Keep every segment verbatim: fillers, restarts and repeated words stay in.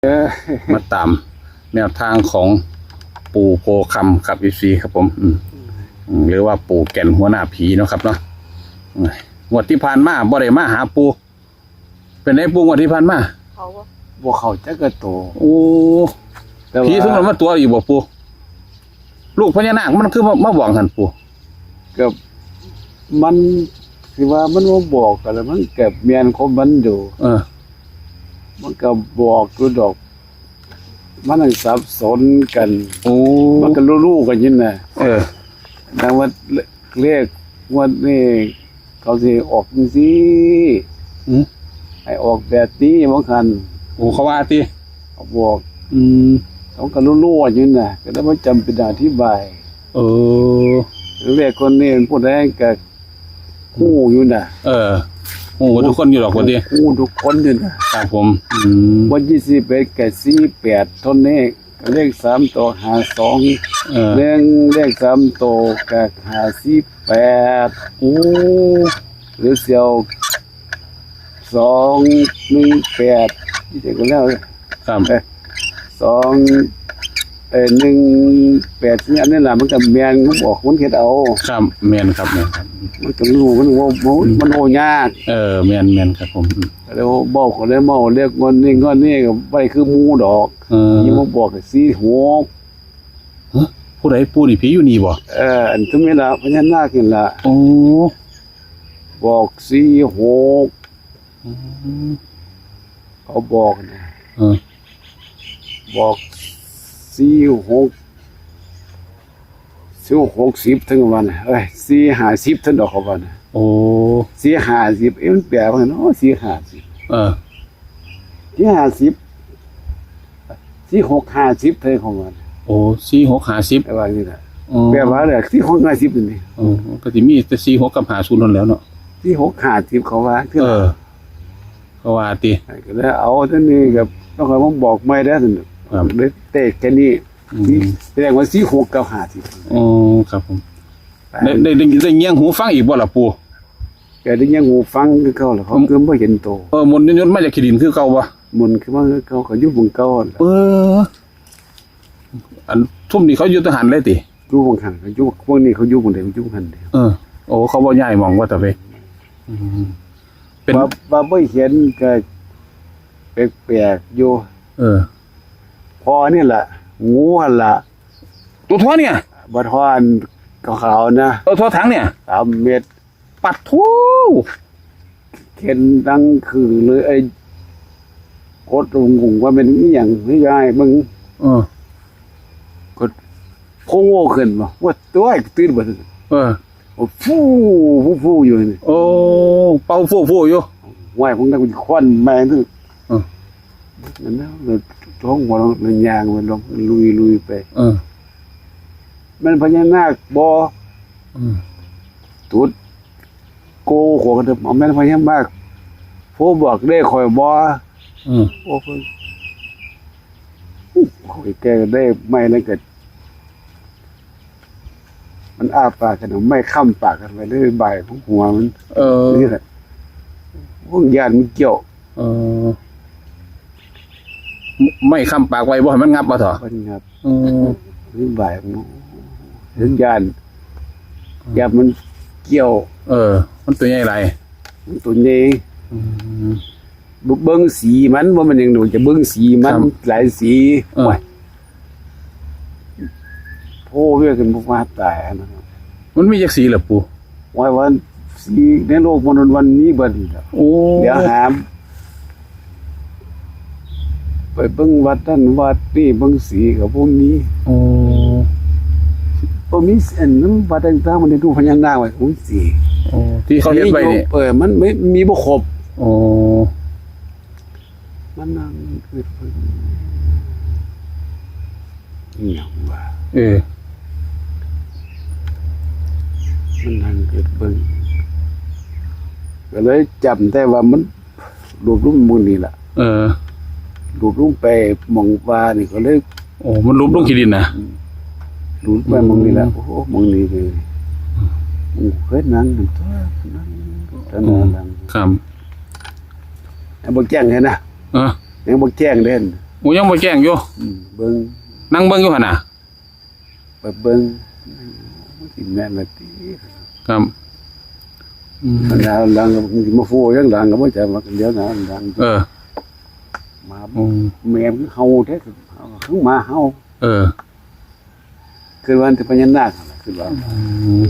มาตามแนวทางของปู่โพธิ์คำครับ เอฟซี ครับผม อืม อืม หรือว่าปู่แก่นหัวหน้าผีเนาะครับเนาะ อืม งวดที่ผ่านมาบ่ได้มาหาปู่ เป็นไงปู่ งวดที่ผ่านมา เขาบ่ บ่เข้าจักกะโต โอ้ แต่ว่า ผีซุมนั้นมาตั๋วอีกบ่ปู่ ลูกพญานาคมันคือมา มาบอกหั่นปู่ ก็มัน สิว่ามันมาบอกกันแล้ว มันก็แม่นของมันอยู่ เออ มันก็บอกอยู่ดอก มันยังสับสนกัน โอ้ มันก็รู้ๆกันอยู่นะ เออ ดังว่าเลขงวดนี้เขาสิออกจังซี่ อืม ให้ออกแบบนี้ว่าหั่น โอ้ เขาว่าติ เขาบอก อืม เขาก็รู้ๆกันอยู่นะ ก็เลยบ่จำเป็นต้องอธิบาย เออ เลขคนนี้มันพูดได้ก็ ฮู้อยู่นะ เออ ฮู้ทุกคนอยู่ดอกว่าติ ฮู้ทุกคนอยู่นะ ครับผม อืม วันที่สิบเอ็ดกับสี่แปดเท่านี้ เลขสามตัวห้าสอง เออ หนึ่ง เลขสามตัวกับห้าสิบแปด โอ้ หรือเสี่ยว สองหนึ่งแปด ที่เดียวกันแล้ว ครับ เอ้ย สอง เอ้ย หนึ่งแปด นี่อันนี้แหละ มันก็แม่น มันบอกคนเฮ็ดเอา ครับ แม่นครับ แม่นครับ มันก็รู้ มันว่า มัน อืม มันโอ้ยาก เออ แม่น แม่นครับผม อืม แล้วบอกก็เลยมาเอาเลขงวดนี้ งวดนี้ก็บ่คือหมู่ดอก เออ นี่มาบอกสี่หก ฮะ ผู้ใดปู่นี่ ผีอยู่นี่บ่ เออ อันซุมนี้ล่ะ พญานาคนี่ล่ะ โอ้ บอกสี่หก อืม เขาบอกนะ เออ บอกสี่หก สี่หกสิบถึงวัน เอ้ย สี่ห้าสิบถึงดอกเขาว่านะ โอ้ สี่ห้าสิบ เอ๊ะ มันแปลว่าไงเนาะ สี่ห้าสิบ เออ สี่ห้าสิบ สี่หกห้าสิบเท่านั้นของมัน โอ้ สี่หกห้าสิบ แต่ว่านี่แหละ อ๋อ แบบว่าเลย สี่หกห้าสิบนี่ อ๋อ ก็สิมีแต่สี่หกกับห้าศูนย์นั่นแหล้วเนาะ สี่หกห้าสิบเขาว่า เออ เขาว่าติ ก็เลยเอาเท่านี้กับ ต้องการมาบอกใหม่ได้อ ครับ เลยเตะแค่นี้ อืม แสดงว่าสี่หกกับห้าสิบ อ๋อ ครับผม ได้ ได้ ได้ ได้เงี่ยงหูฟังอีกบ่ล่ะปู่ ก็ได้เงี่ยงหูฟังคือเก่าล่ะ เขา อืม คือบ่เห็นโต เออ มนต์ยศมาจากขี้ดินคือเก่าบ่ มนต์คือว่าคือเก่า ก็อยู่หม่องเก่าหั่นล่ะ เออ อันซุมนี้เขาอยู่ทหารเลยติ อยู่หม่องหั่น เขาอยู่ พวกนี้เขาอยู่หม่องใด เขาอยู่หั่นเด้ เออ โอ้ เขาบ่ย้ายหม่องว่าแต่ไป อืม เป็น ว่า ว่าบ่เห็นก็แปลกๆอยู่ เออ พอนี่ล่ะ งูหั่นล่ะ ตัวเท่าเนี่ย บ่เท่าอันขาวๆนะ เออ เท่าถังเนี่ย สามเมตร ปัดทู เข็นดังคือเลย ไอ้ กดลงงงว่ามันอีหยัง ไม่ย้ายมึง เออ กดโค้งโง่ขึ้นมา ว่าตัวไอ้ตื่นบ่ เออ โอ้ ฟู ฟู ฟูอยู่นี่ โอ้ เป่าฟู ฟูอยู่ ไหวพวกนั้นควันแมงตึ้ง เออ นั่นนะ เลยท้องหัวเราะเลยยางมันลงลุย ลุยไป เออ มันพญานาคบ่ อืม จุดโกหัวกันเถอะ เอาแม่นพญานาค ผู้บอกเลขข่อยบ่ อืม โอ้ เพิ่น อู้ ข่อยแกได้ไม่แล้วก็ มันอ้าปากกัน ไม่ค้ำปากกันไปเลย บ่ายของหัวมัน เออ นี่แหละ พวกยานมันเกี่ยว เออ ไม่ค้ำปากไว้บ่ให้มันงับบ่เถาะ มันงับ เออ นี่บ่ายของหัว เห็นยาน อืม ยานมันเกี่ยว เออ มันตัวใหญ่หลาย มันตัวใหญ่ อืม เบิ่งสีมัน ว่ามันยังหนูจะเบิ่งสีมัน ครับ หลายสี เออ โอ้ย โพเวียกันบ่มาตายนะ มันมีจักสีเหรอปู่ ว่าว่าสีในโลกมนุษย์วันนี้บัดนี้ล่ะ โอ้ เดี๋ยวหาม ไปเบิ่งวัดนั่นวัดนี่ เบิ่งสีก็บ่มี โอ้ บ่มีอันนั้นวัดต่างๆ มันได้ดูพญานาคไว้ โอ้ย สี โอ้ ที่เขาเฮ็ดไว้นี่ เออ มันไม่มีบ่ครบ โอ้ มันนั่งคิดเพิ่น อีหยังวะ เออ มันนั่งคิดเพิ่น ก็เลยจำได้ว่ามันหลุดลงหม่องนี่ล่ะ เออ หลุดลงไปหม่องว่านี่ก็เลย โอ้ มันหลุดลงขี้ดินนะ อืม หลุดไปหม่องนี่ล่ะ อืม โอ้โห หม่องนี่เลย อืม มันเคยนั่งอยู่ตัว นั่งอยู่ตัว อ๋อ นั่ง ครับ ยังบ่แจ้งเห็นนะ เออ ยังบ่แจ้งเด่น โอ้ ยังบ่แจ้งอยู่ อืม เบิ่ง นั่งเบิ่งอยู่หั่นน่ะ ไปเบิ่ง มันสิแม่นละติ ครับ อืม มันหลังหลังก็สิมาโฟยังหลังก็บ่จักว่าเดี๋ยวหน้าหลัง เออ มา อืม แม่มันเห่าแท้ เห่าคือหมาเห่า เออ คือว่าแต่พญานาคหั่นล่ะ คือว่า อืม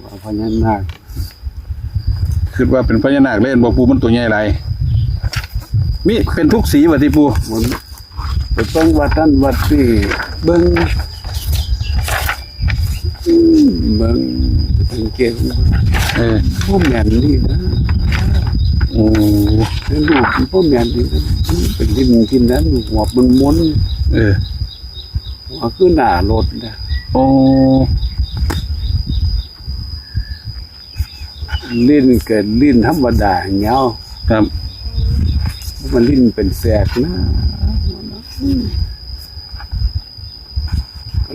ว่าพญานาค คิดว่าเป็นพญานาคเลย บ่ปู่ มันตัวใหญ่หลาย มีเป็นทุกสีบ่ติปู่ มันไปเบิ่งวัดนั่นวัดนี่ เบิ่ง อืม เบิ่งสังเกต เออ บ่แม่นนี่นะ โอ้ เป็นรูปมันบ่แม่นนี่นะ มันเป็นดินที่นั้น หัวมันมน เออ หัวคือหน้ารถนะ โอ้ ลิ้นก็ลิ้นธรรมดาเหี่ยว ครับ มันลิ้นเป็นแสกนะ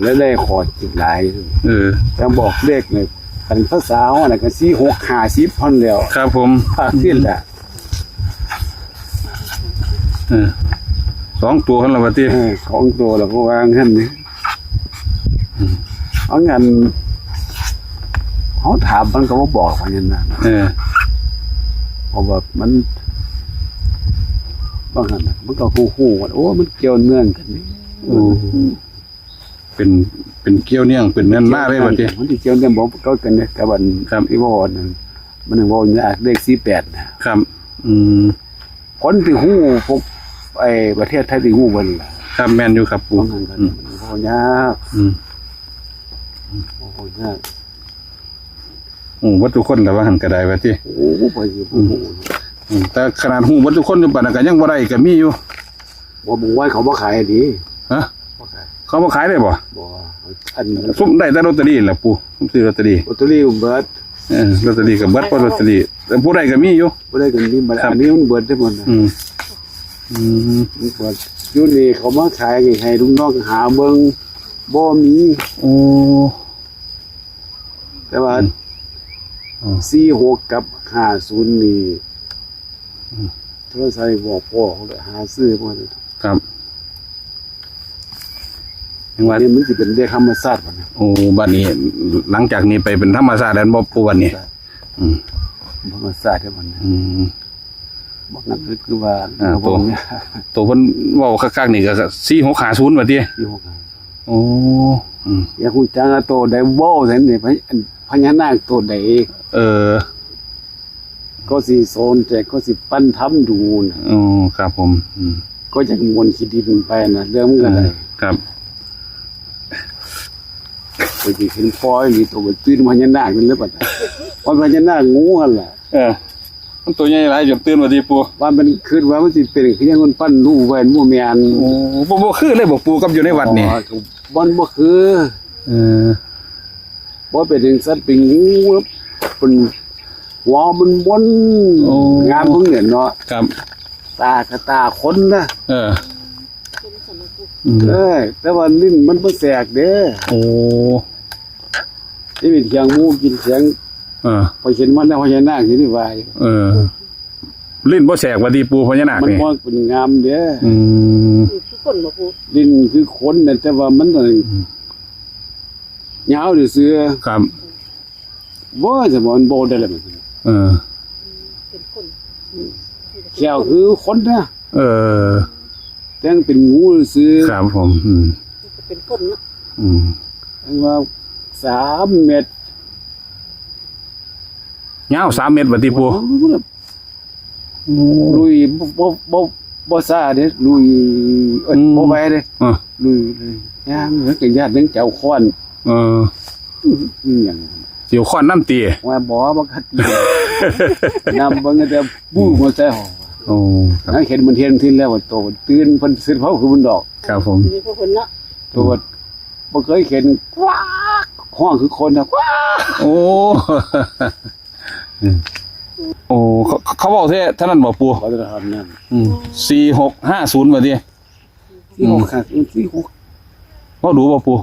แล้วได้ขอดอีกหลาย เออ แต่บอกเลขเนี่ย คันภาษาเฮาน่ะก็สี่หกห้าสิบพันแล้ว ครับผม ภาคสิ้นแหละ เออ สองตัวหั่นล่ะว่าติ เออ สองตัวแล้วก็วางหั่นนี่ อืม เอางั้น เขาถามมันก็บ่บอกว่าอย่างนั้น เออ เพราะว่ามัน ว่างั้นน่ะ มันก็ฮู้ๆว่า โอ้ มันเกี่ยวเนื่องกันนี่ โอ้ เป็น เป็นเกี่ยวเนื่อง เป็นนั่นมาเลยว่าติ มันสิเกี่ยวเนื่องบอกเก่ากันเนี่ย กับอัน ครับ ที่ว่าอันนั้น มันยังเว้ายาก เลขสี่แปดน่ะ ครับ อืม คนที่ฮู้พวก ไอ้ประเทศไทยที่ฮู้เบิ่นล่ะ ครับ แม่นอยู่ครับปู่ เพราะงั้นก็ อืม มันเว้ายาก อืม เว้ายาก โอ้ เบิดทุกคนล่ะว่าหั่นก็ได้ว่าติ โอ้ ไปอยู่ อืม อืม แต่ขนาดฮู้เบิดทุกคนอยู่ปานนั้นก็ยังบ่ได้ก็มีอยู่ บ่ บางวันเขาบ่ขายดิ ฮะ บ่ขาย เขาบ่ขายเลยบ่ บ่ อัน ซุมได้แต่ลอตเตอรี่แหละปู่ ซุมซื้อลอตเตอรี่ ลอตเตอรี่เบิด เออ ลอตเตอรี่ก็เบิด เพราะลอตเตอรี่ แต่ผู้ใดก็มีอยู่ ผู้ใดก็มีบัด ครับ อันนี้มันเบิดได้หมดนะ อืม อืม มันเบิด อยู่นี่เขามาขายให้ลูกน้องหาเบิ่ง บ่มี โอ้ แต่ว่า อืม อืม สี่หกกับห้าศูนย์นี่ อืม โทรศัพท์บอกพ่อเขาเลยหาซื้อมาเลย ครับ ยังว่า อันนี้มันสิเป็นเลขธรรมชาติวะเนี่ย โอ้ บัดนี้ หลังจากนี้ไปเป็นธรรมชาติแล้วบ่ปู่ บัดนี้ ใช่ อืม ธรรมชาติได้บัดนี้ อืม บ่งั้นคือว่า อ่า บ่ ตัว เนี่ย ตัวเพิ่นเว้าคักๆนี่ก็สี่หกห้าศูนย์ บัดนี้ สี่หกห้า โอ้ อืม อยากฮู้จักว่าตัวใดเว้าซั่นนี่ พญ- อันพญานาคตัวใด เออ ก็สิสอน แต่ก็สิปั้นทำดูนะ อ๋อ ครับผม อืม ก็อยากมวนขี้ดินไปนะ เรื่องมันก็ได้ เออ ครับ ไปสิเห็นปล่อยนี่ตัวมันตื่นพญานาคนั่นเลยบัดนี้ ว่าพญานาคงูหั่นล่ะ เออ มันตัวใหญ่หลายจนตื่นว่าติปู่ ว่ามันคิดว่ามันสิเป็นคือยังมันปั้นรูปไว้มันบ่แม่น โอ้ บ่ บ่คือเลยบ่ปู่ กับอยู่ในวัดนี่ อ๋อ มันบ่คือ เออ บ่เป็นจังซั่น เป็นงู เป็นหัวมันบน โอ้ งามเพิ่งเห็นเนาะ ครับ ตากะตาคนนะ เออ อืม เออ แต่ว่าลิ้นมันบ่แสกเด้ โอ้ ที่เป็นเสียงหมูกินเสียง เออ ข้อยเห็นมันแล้วพญานาคอยู่นี่ว่าอยู่ เออ ลิ้นบ่แสกว่าติปู่ พญานาค มัน นี่ บ่เป็นงามเด้ อืม คือคนบ่ปู่ ลิ้นคือคนน่ะ แต่ว่ามัน อืม ยาวซื่อๆ ครับ บ่ สมองโบได้เลยมัน เออ เป็นคน แข้วคือคนนะ เออ แต่งเป็นงูซื่อ ครับผม อืม เป็นคนเนาะ อืม เรียกว่าสามเมตร ยาวสามเมตร บัดนี้ปู่ โอ้ ลุย บ่ บ่ บ่ บ่ซ่าเด้ ลุย เอ้ย อืม บ่ไหวเด้ เออ ลุย ลุย ย่าง แล้วก็ญาติยังเจ้าค้อน เออ อืม หยัง สิเอาค้อนนำติ ว่าบ่ บ่คัดติ นำเบิ่งแต่บู้มาใส่ห้อง โอ้ ครับ นั่นเห็นมันเห็นทิ้นแล้ว โตตื่นเพิ่นสิเผาคือมันดอก ครับผม อยู่ในพวกเพิ่นเนาะ ตัวบ่เคยเห็น กวัก ห้องคือคนนะ กวัก โอ้ อืม โอ้ เขา เขาเว้าแท้เท่านั้นบ่ปู่ วัฒนธรรมนั่น อืม สี่หกห้าศูนย์ ว่าติ สี่หกห้าศูนย์ สี่หก เว้าดูบ่ปู่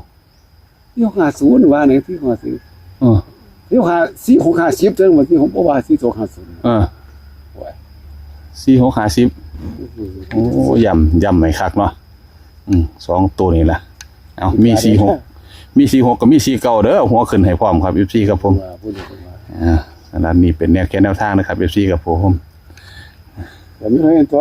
สี่หกห้าศูนย์ ว่าหยัง สี่หกห้าศูนย์ เออ สี่หกห้า สี่หกห้าสิบ จังว่า สี่หก บ่ว่า สี่หกห้าศูนย์ เออ โอ้ย สี่หกห้าสิบ โอ้ ย่ำย่ำให้คักเนาะ อืม สองตัวนี่ล่ะ เอามีสี่หก มีสี่หกกับมีสี่เก้าเด้อ หัวขึ้นให้พร้อมครับ เอฟซี ครับผม ว่าผู้เดียวกันว่า อ่า อันนั้นนี่เป็นแนวแค่แนวทางนะครับ เอฟซี ครับผม แต่ไม่รู้ตัว